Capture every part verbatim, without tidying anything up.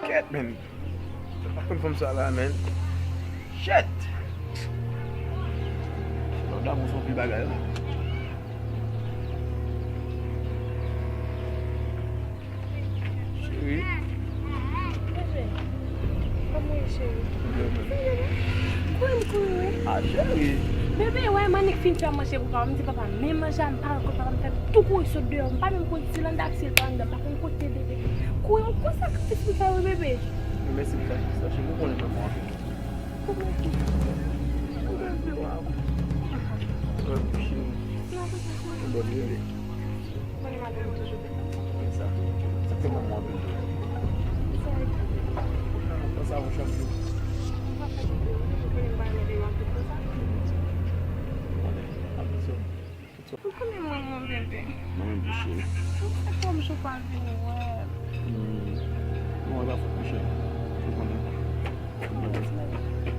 Kèt, men. Sa pa konn fanm sa la, men. Shit! Lòt damou se yon pil bagay, wi. Cheri. Bebe, kòman w ye, cheri? Byen, bebe. Kouri m kouri, wi. Ah, cheri. Bebe, wè, Manik fin fè manje pou papa. M di, papa, men manje a, m pa wè kot papa, m fè tou kouri sot deyò. M pa menm konn si l anndan ak si l pa anndan. M pa konn kote bebe. Kouri, yon gwo sakrifis m fè, wi, bebe. Mèsi pou sakrifis la, cheri. Ou konnen mwen anpil. Ou konnen ki. Ou konnen ki, waw. Mwen, cheri. Ou bon, bebe. Konnen madanm toujou bèl. Sa. Sa se manman toujou. Sa e. Konsa, mwen chak jou. Ou pa fè bebe, ou konnen m pa renmen bebe anpil konsa. Konnen, ap di sa. Ou konnen manman bebe. Manman bebe cheri. Ou fè kòm jou pa vini wè m. Hmm. Bon, e pa fòt mwen cheri. Ou konnen.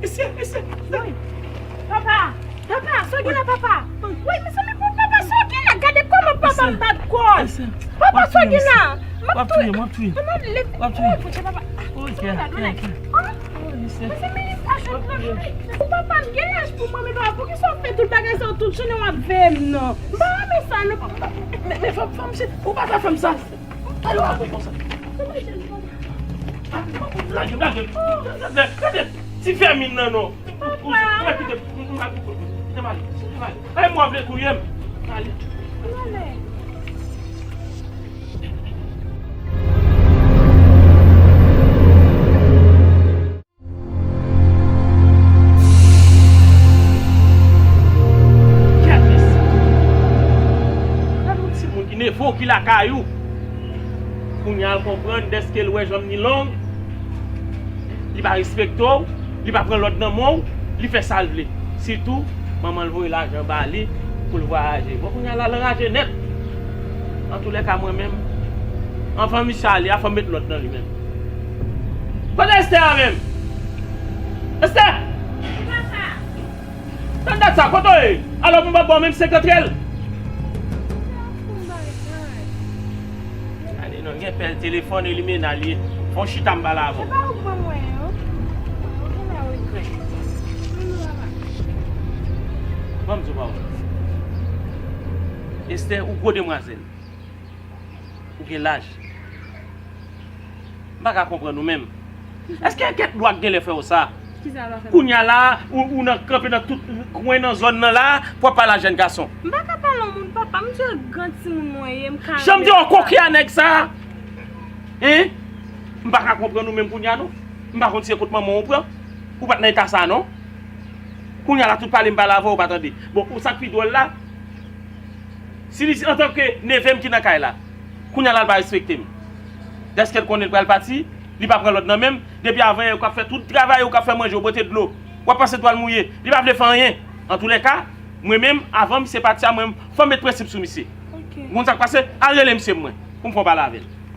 Mesye, mesye, mesye. Papa, papa, sa w gen la, papa? Wi, mezanmi, bon, papa, sa w gen la? Gade kòman papa bat kò l. Papa, sa w gen la? M ap touye, m ap touye. Maman, leve. Wi, papa. Wi, kè, kè, kè. Mezanmi, li pa jwenn nan. Papa, m gen laj pou mwen, men papa, poukisa w fè tout bagay sa yo tout jounen w ap veye m nan? M pa renmen sa, non, papa. Men, men, fè m, fè m, ou pa ka fè m sa. Talè w ap wè konsa. Lage m, lage m. Gade, gade, ti vèmin nan non. Ou, ou, ou pa kite m, m, m, kite m ale, kite m ale. Ay, mwen vle touye m. Ale. Gad yon timoun ki neve w ki lakay ou. Kounye a l konprann dèske l wè janm ni long, li pa respekte w, li pa pran lòd nan men w, li fè sa l vle. Sitou, manman l voye lajan ba li pou l vwayaje. Bon, kounye a la, l anraje nèt. Antoulèka, mwen menm, anvan misye ale a, fò m met lòd nan li menm. Kote Esther a menm? Esther! Wi, papa. Tann dat sa, kote w ye? Alò, m pa ba w menm senk antre l. Gade non, gen pèl telefòn e limena l ye. Fò w chita m pale avè w. Se pa ou k ban mwen yo. Ou gen lè regrèt. Ban m di w pawòl. Esther, ou gwo demwazèl. Ou gen laj. M pa ka konprann ou menm. Èske kèk lwa k gen lè fè w sa? Kisa lwa fè m? Kounye a la, ou, ou nan kanpe nan tout kwen nan zòn nan la, pou w ap pale a jèn gason. M pa ka pale yon moun, papa. M di w gran timoun mwen ye, m ka. Jan m di w koki a nèg sa. Hein? M pa ka konprann ou menm kounye a non. M pa konn si se kot manman w pran. Ou pa t nan eta sa non. Kounye a la tout pale m pale avè w, ou pa tande. Bon, ou sa k pi dwòl la, si li antanke neve m ki nan kay la, kounye a la l pa respekte m. Dèske l konnen l pral pati, li pa pran lòd nan men m, depi avan yè ou k ap fè tout travay ou, k ap fè manje, ou pote dlo, w ap pase twal mouye, li pa vle fè anyen. Antoulèka, mwen menm, avan misye pati a, mwen menm, fò m met prensip sou misye. Ok. Ou konn sa k pase? Al rele misye pou mwen, pou m fè yon pale avè l.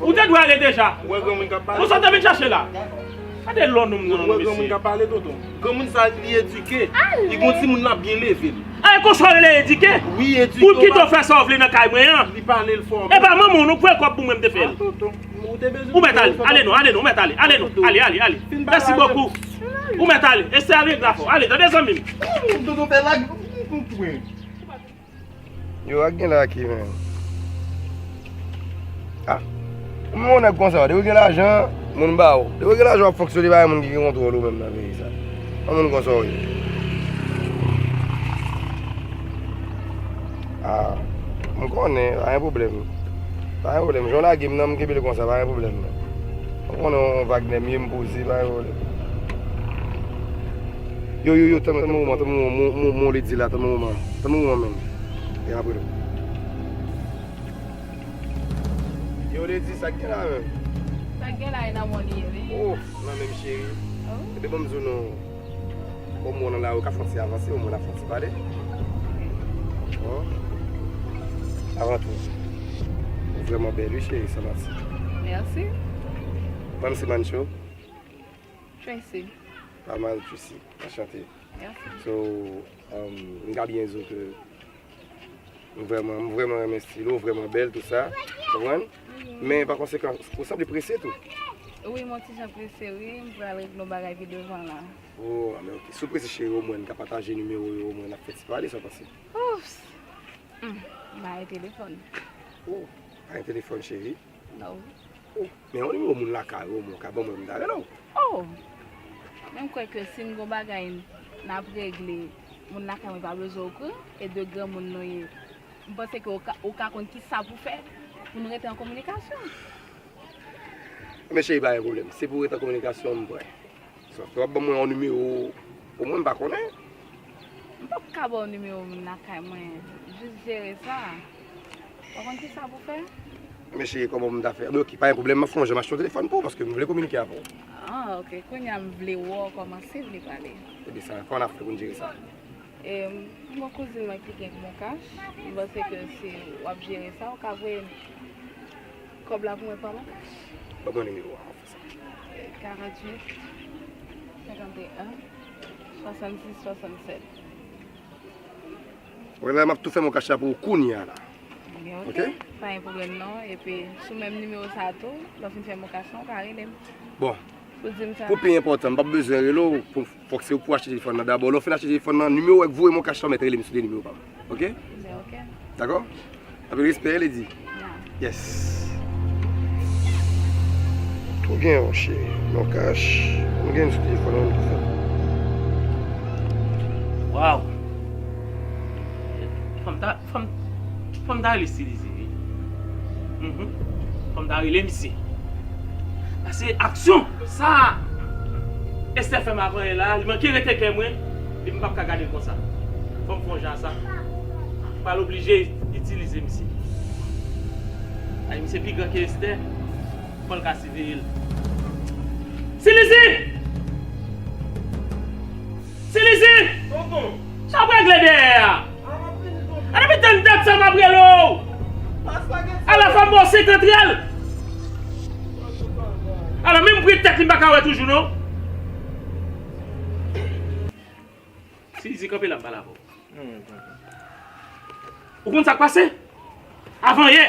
Ou te dwe ale deja. Ou wè granmoun k ap pale? Konsa w te vin chache la. Gade lò nou nan non mesye. Ou wè granmoun k ap pale, tonton? Granmoun sa li edike. Li gon timoun l ap byen leve l. Ay, konsa w rele edike? Wi, edike. Pou ki w fè sa w vle nan kay mwen an? Li pale l fò. E pa manman w non, pran kòb pou mwen m te fè l. Ou mèt ale, ale non, ale non, ou mèt ale, ale non, ale, ale, ale. Mèsi bokou. Ou mèt ale, e se ale la fò. Ale, tande zanmi m. Tonton fè lag. Yo, ak gen la ki men. Ah. Ou menm yon nèg konsa, depi w gen lajan, moun ba ou. Depi w gen lajan, w ap fonksyone, pa gen moun ki gen kontwòl ou menm nan peyi sa. Yon moun konsa w ye. Ah, m konnen, pa gen pwoblèm. Pa gen pwoblèm. Jan w lage m nan, m kenbe l konsa, pa gen pwoblèm non. M konnen yon vag nèg m ye, m poze, pa gen pwoblèm. Yo, yo, yo, tann, tann yon moman, tann yon moman, mon, mon, mon lady la, tann yon moman. Tann yon moman menm. E apre nou. Yo, lady, sa k gen la menm? Sa k gen la, e nan men w li ye, wi. Oh, nan men m cheri. Oh. Ebyen, ban m di w non. Bon, mwen nan lari, ou ka fè yon ti avanse, omwen n ap fè yon ti pale. Bon. Avan tou, ou vrèman bèl, wi, cheri, san manti. Mèsi. Mwen, se Mancho. Tracy. Pa mal, Tracy. Anchante. Mèsi. So, um, m ka byen di w ke M vrèman, m vrèman renmen stil ou, ou vrèman bèl, tou sa. Konprann? Men, pa konsekan, ou sanble prese tou. Wi, m on ti jan prese, wi. M pral regle yon bagay pi devan la. Oh, men ok. Si w prese, cheri, omwen n ka pataje nimewo yo, omwen n ap fè ti pale, sa w panse? Ouf! Hmm, m pa gen telefòn. Oh, pa gen telefòn, cheri? Non. Oh, men yon nimewo moun lakay ou, mwen ka ban mwen, m ta rele w. Oh! Men m kwè ke si n gon bagay n ap regle, moun lakay mwen pa bezwen okouran, e de granmoun nou ye. M panse ke ou ka, ou ka konn ki sa pou fè. pou nou rete an kominikasyon. Men cheri, pa gen pwoblèm. Si pou rete an kominikasyon, m prè. Sòf ke w ap ban mwen yon nimewo, omwen m pa konnen. M p ap ka ba w nimewo moun lakay mwen. Jis jere sa. Ou konn ki sa pou fè? Men cheri, kòman m ta fè? Men ok, pa gen pwoblèm, m ap fè yon jan m achte yon telefòn pou ou, paske m vle kominike avè w. Ah, ok. Kounye a m vle wè w kòman si vle pale. Ebyen, sa, kòman n ap fè pou n jere sa? E, m gen yon kouzin mwen ki gen MonCash. M panse ke si w ap jere sa, ou ka voye kòb la pou mwen pa MonCash. Ban mwen nimewo a, m ap fè sa. Karant uit, senkant e en, swasannsis, swasannsèt. Wè la, m ap tou fè MonCash la pou ou kounye a la. Ebyen, ok. Ok? Pa gen pwoblèm non. Epi, sou menm nimewo sa a tou, lè w fin fè MonCash lan, ou ka rele m. Bon. Pou di m sa. Pou pi enpòtan, m p ap bezwen rele w, pou, fòk se ou pou achte telefòn nan dabò. Lè w fin achte telefòn nan, nimewo w voye MonCash lan, mèt rele m sou de nimewo pa m. Ok? Ebyen, ok. Dakò? Anpil respè, Lady. Ya. Yes. Tou gen yon cheri, MonCash. M gen sou telefòn nan tou fè. Waw. Fanm ta, fanm, fanm ta rele Stilize, wi. Mhm. Fanm ta rele misye. Paske aksyon sa Esther fè m avan yè la, li manke rete kè mwen, li m p ap ka gade l konsa. Fò m fè yon jan a sa. M pral oblije itilize misye. Ay, misye pi gran ke Esther. Fò l ka siveye l. Stilize! Stilize! Tonton! Sa w regle dèyè a? A, m ap vini, tonton. A, depi tann dat sa m ap rele w! Ala fò m ba w senkant riyal! Ala, menm pri tèt li m pa ka wè toujou, non. Stilize, kanpe la, m pale avè w. Ou konn sa k pase? Avan yè,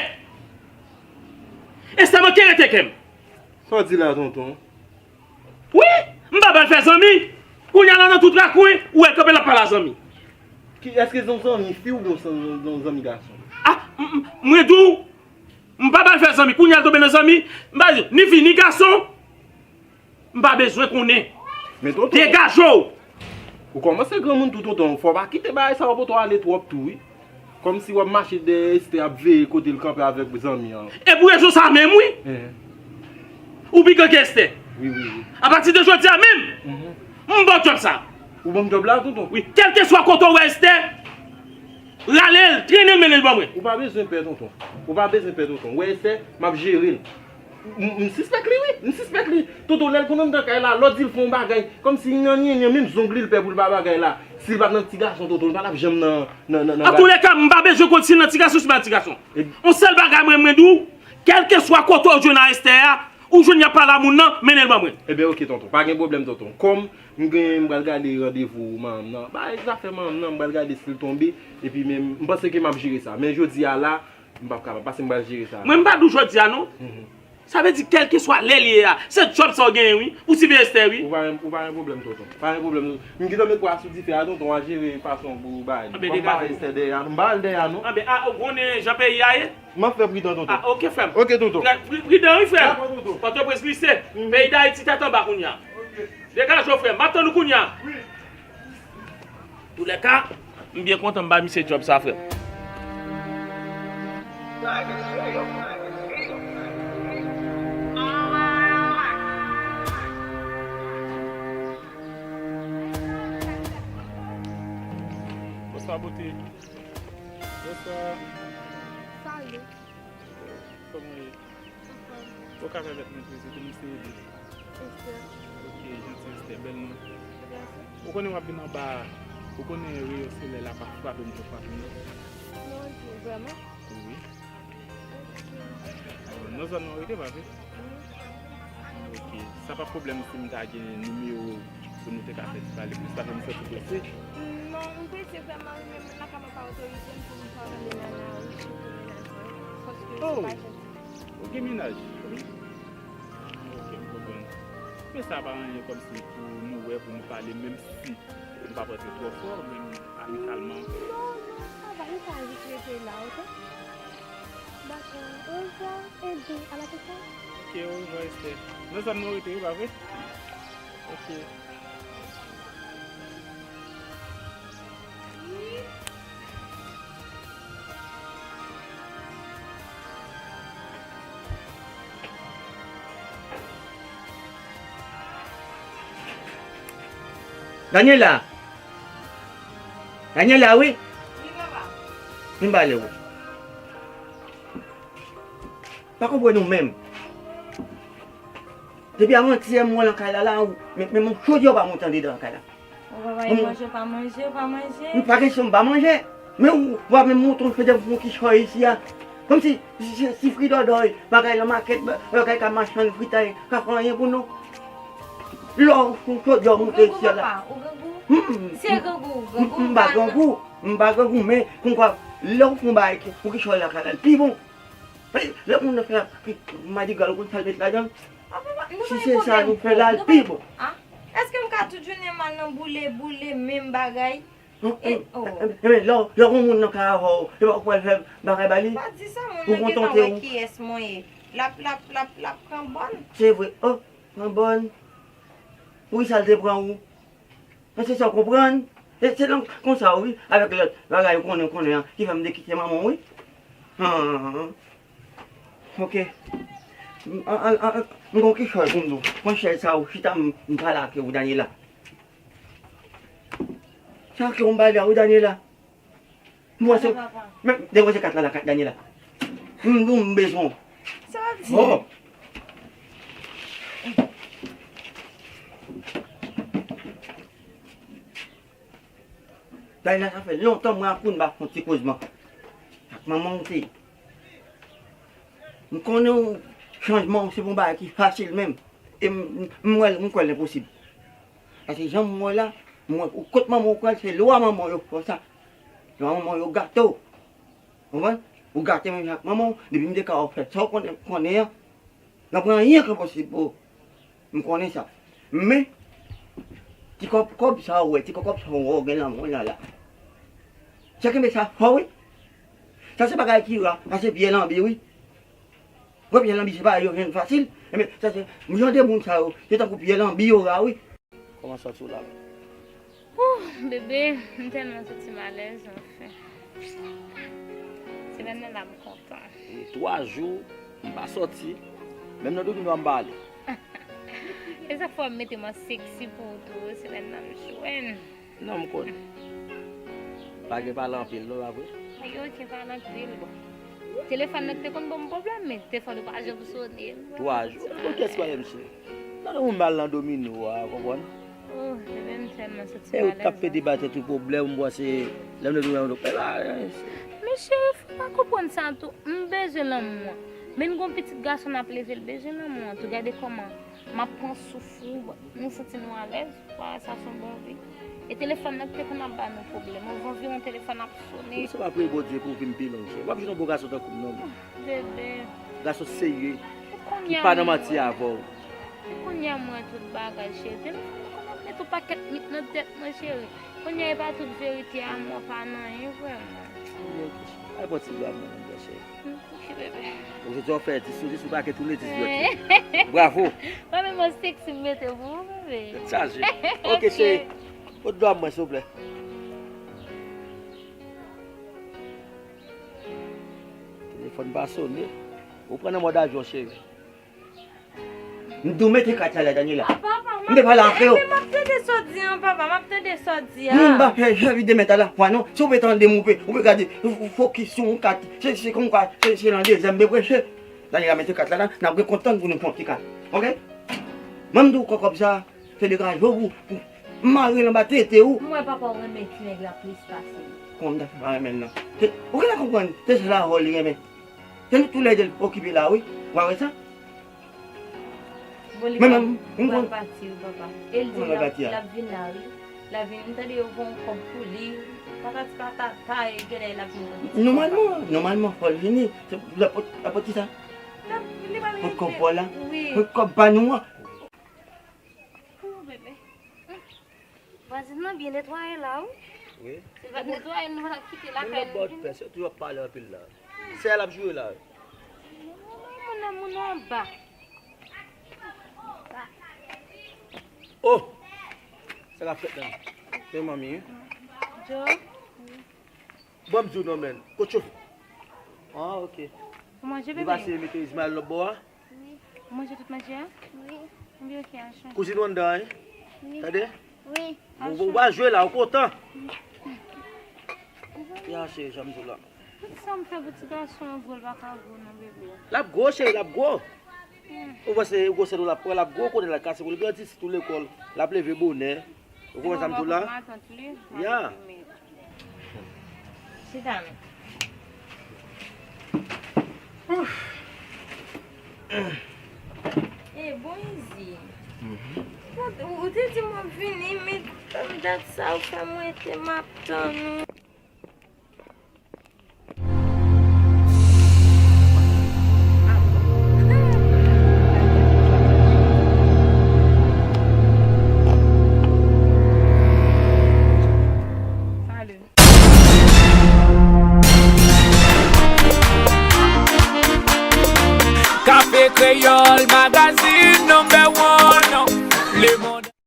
Esther manke rete kè m. Sa w di la, tonton? Wi, m pa ba l fè zanmi. Kounye a la nan tout rakwen, ou wè l kanpe l ap pale a zanmi. Ki, èske se yon zanmi fi oubyen yon, yon, yon zanmi gason? A, m, m, mwen di w, m pa ba l fè zanmi. Kounye a l tonbe nan zanmi, m pa di, ni fi, ni gason. M pa bezwen konnen. Men tonton. Degaje w! Ou kòmanse granmoun tou tonton, fò w pa kite bagay sa yo pote w ale twòp tou wi. Kòmsi w ap mache dèyè Esther ap veye kote l kanpe avèk zanmi an. E pou rezon sa menm wi. Ehe. Ou pi gran ke Esther. Wi, wi, wi. Apati de jodi a menm, mhm, m ba w djòb sa. Ou ban m djòb la tonton? Wi, kèlkeswa kote w wè Esther, rale l, trennen l, mennen l ban mwen. Ou pa bezwen pè tonton. Ou pa bezwen pè tonton. Ou wè Esther, m ap jere l. M, m sispèk li wi, m sispèk li. Tonton, lè l konn anndan kay la, lè w di l fè yon bagay, kòmsi nyanyanyan, menm zong li l pè pou l pa bagay la. Si l pa t nan ti gason, tonton, li pa t ap janm nan, nan, nan, nan bagay. Antoulèka, m pa bezwen konn si l nan ti gason, si l pa nan ti gason. E- Yon sèl bagay mwen, mwen di w, kèlkeswa kote w jwenn a Esther a, ou jwenn y ap pale a moun nan, mennen l ban mwen. Ebyen, oke, tonton. Pa gen pwoblèm, tonton. Kòm m gen, m pral gade randevou manman m nan. Bay zafè manman m nan, m pral gade si l tonbe. Epi men, m panse ke m ap jere sa. Men jodi a la, m p ap kapab, paske m pral jere sa. Mwen, m pa di w jodi a, non. Mhm. Sa vle di, kèlkeswa lè l ye a, se djòb sa w genyen, wi. Ou siveye Esther, wi. Ou pa gen, ou pa gen pwoblèm, tonton. Pa gen pwoblèm, tonton. M gentan met pwa sou dife a, tonton, a jere fason pou bagay. Anben, degaje w. M pa bay Esther dèyè a, non. M pa ba l dèyè a, non. Anben, a, ou konnen jan peyi a ye. M ap fè pridan, tonton. A, oke, frè m. Oke, tonton. Pri-, pri-, pridan, wi, frè m. Dakò, tonton. Pòtoprens glise. Mhm. Peyi Dayiti tèt anba kounye a. Oke. Degaje w, frè m. M ap tann ou kounye a. Wi. Toulèka, m byen kontan m ba misye djòb sa, frè m. Bonswa, bote. Bonswa. Salut. Kòman w ye? Anfòm. Ou ka pèmèt mwen prezante m, se Ede. Esther. Ok, janti Esther, bèl non. Mèsi. Ou konnen w ap vin anba a, ou konnen reyo solèy la pa frape m, tou frape m non. Non, di vrèman? Wi. Ok. Non zòn nan w rete, pa vre? Wi. Ok. Sa pa pwoblèm si m ta gen nimewo w pou nou te ka fè ti pale plis, paske m santi w prese. Non, m prese vrèman wi, men lakay mwen pa otorize m pou m pran randevou nan lari pou mennaj mwen, paske se pa janti. Ou gen mennaj? Wi. Ok, m konprann. Men sa pa anyen kòmsi pou nou wè, pou nou pale, menm si nou p ap rantre twò fò, men amikalman. Non, non, sa va, nou ka jis rete la, ok? Dakò. Orevwa, Ede. A la pwosèn. Ok, orevwa, Esther. Nan zòn nan w rete, wi, pa vre? Ok. Daniela! Daniela, wi! Wi, papa. Vin pale, wi. Pa konprann ou menm. Depi avantyè m wè w nan kay la, la, ou, men, men yon chodyè ou pa monte andedan kay la. Ou pa bay manje, ou pa manje, ou pa manje. M pa kesyon m pa manje. Men ou, ou pa menm monte yon chodyè pou fè yon kichòy isi a. Kòmsi, si, si, si fridòdòy, bagay nan makèt, ba-, bagay ka machann fritay, ka fè anyen pou nou. Lè w fè yon chodyè ou monte isi a la. Ou grangou, papa, ou grangou? M, m, se grangou, m, grangou m pa grangou, m pa grangou, men, konn kwa, lè w fè yon bagay ki, pou kichòy la ka al pi bon. Lè moun nan fè madigal, ou konn sa l met ladan l? Ah, papa, nou pa gen pwoblèm. Si se sa nou fè la, l pi bon. Ah, èske m ka tout jounen m al nan boule, boule, menm bagay? E, oh. Enben, lè, lè yon moun nan ka avè w, e pa ou pral fè bagay ba li? Pa di sa, moun nan gentan wè kiyès mwen ye. L ap, l ap, l ap, l ap pran bòn. Se vre, oh, pran bòn. Poukisa l te pran ou? Èske sa w konprann? E se nan konsa wi, avèk lòt bagay ou konnen, ou konnen an, ki fè m te kite manman w wi. Ah, ok. M, an, an, an, m gon kichòy pou m di w. Pran chèz sa ou chita m, m pale ak ou, Daniela. Sa ke w m pale a wi, Daniela. M wè se, men, depoze kat la, la, kat Daniela. M, m bezwen w. Sa w ap di? Oh. Daniela, sa fè lontan mwen ak ou n pa fè yon ti kozman. Ak manman w te. M konnen w chanjman w se pa yon bagay ki fasil menm. E m, m, m wè l, m kwè l enposib. Paske jan m wè w la, m wè ou kot manman w pral, se lwa manman w yo fè w sa. Lwa manman w yo gate w. Konprann? Ou gate menm jan ak manman w, depi m te ka wè w fè sa w konnen, konnen an, nan pran anyen ki enposib pou ou. M konnen sa. Men, ti kòb, kòb sa w wè, ti kòb, kòb sa w wè w gen nan men w la la. Sa kenbe sa fò wi. Sa se bagay ki ra, sa se pyè lanbi wi. Wè pyè lanbi se bagay yo jwenn fasil. Enben, sa se, jan de moun sa yo, se tankou pyè lanbi yo ra wi. Kòman sòti w la menm? Ouh, bebe, m tèlman santi m alèz, anfen. Semèn nan la, m kontan. E twa jou, m pa sòti. Menm nan domino a, m pa ale. E sa k fè w ap mete m an seksi pou ou tou, semèn nan, m jwenn. Non, m konn. Pa gen pale anpil, non, pa vre? Pa gen okenn pale anpil, bon. Telefòn nan ki te konn ban m pwoblèm, men telefòn ou pa janm sone. Twa jou. Bon, kiyès pa ye, mesye? Tande moun mal nan domino a, konprann? Oh, bebe, m tèlman santi m alèz. E ou t ap pede bay tèt ou pwoblèm, m panse lè m te di w, e pa, e pa, e. Men cheri, fò w pa konprann sa tou. M bezwen lanmou an. Men n gon pitit gason n ap leve, l bezwen lanmou an tou. Gade kòman m ap pran souf ou, m santi nou alèz. Bagay sa se yon bon vi. E telefòn nan ki te konn ap ba nou pwoblèm. Anvan viwon telefòn ap sone. Ou se pa priye Bondye pou w vin pi lwen, cheri. W ap jwenn yon bon gason tankou m, non. Bebe. Gason serye, ki pa nan manti avè w. Kounye a m wè tout bagay, cheri. Telefòn nan konn ap met yon pakèt mit nan tèt mwen, cheri. Kounye a e pa tout verite a, mwen pa nan anyen vrèman. Ay, pran ti dwa mwen, mon cheri. Ok, bebe. Ojodi w fè dis sou dis, ou kake tou le dis dwèt yo. Bravo. Mwen menm, mwen seksi m mete pou ou, bebe. Tèt chaje. Ok, cheri. Pot dwa mwen, silvouplè. Telefòn pa sone. Ou pran nan mòd avyon, cheri. M di w mete kat la la, Daniela. Ah, papa, m te pale avè w. M ap tande sa w di an, papa, m ap tande sa w di a. Non, m pa fè javi de mèt a la fwa, non. Si w pe tande m, ou pe, ou pe gade, ou, ou fokis sou yon kat. Se, se konmkwa, se, se nan dezyèm m pe preche. Daniela mete kat la la, n ap gen kontan pou nou fè yon ti kat. Ok? Mwen m di w kòkòb sa, se degaje w pou, pou mare l anba tete w. M wè papa w renmen ti nèg la plis pase m. Kòman m ta fè pa renmen l nan? Se, ou genlè konprann, se sèl avè w li renmen. Se nou toulède l okipe la, wi. Ou pa wè sa? Bon, li pral pati, wi, papa. E l di l ap, l ap vin la, wi. L ap vin, m tande yo voye yon kòb pou li. Patati patata, e genlè l ap vin nan pitit. Nòmalman, nòmalman, fò l vini. Se, l ap pot, l ap pot kisa? L ap, li pral rete. Pot kòb pa w la? Wi. Pot kòb pa nou an. Oh, bebe. Vwazin nan byen netwaye la, wi. Wi. Si l pa t netwaye, nou pa t ap kite lakay nou vini. Menm lòt bò pès, yo toujou ap pale anpil la. Sè a l ap joure la. Moun nan, moun nan anba. Oh! Sa k ap fèt la? Se manmi, wi. Joe. Bon, m di w non, men. Kot chofè? Ah, ok. Ou manje, bebe? Li pase mete Ismaël lòt bò a? Wi. Ou manje tout manje a? Wi. Konbyen ki ajan? Kouzin ou anndan an, wi. Wi. Tande? Wi. Ou, ou va jwe la, ou kontan? Ya, cheri, jan m di w la. Tout sa m fè pou ti gason an gwo, l pa ka gwo non, bebe. L ap gwo, cheri, l ap gwo. Ou panse gwosè nou l ap pran, l ap gwo, kote l ap kase pou l grandi, sitou lekòl, l ap leve bonè. Ou konprann sa m di w la? Ya. Chita men. E bon Izi. Ou te di m w ap vini, men tann dat sa ou fè m rete m ap tann ou. Kafe Kreyòl Magazine, number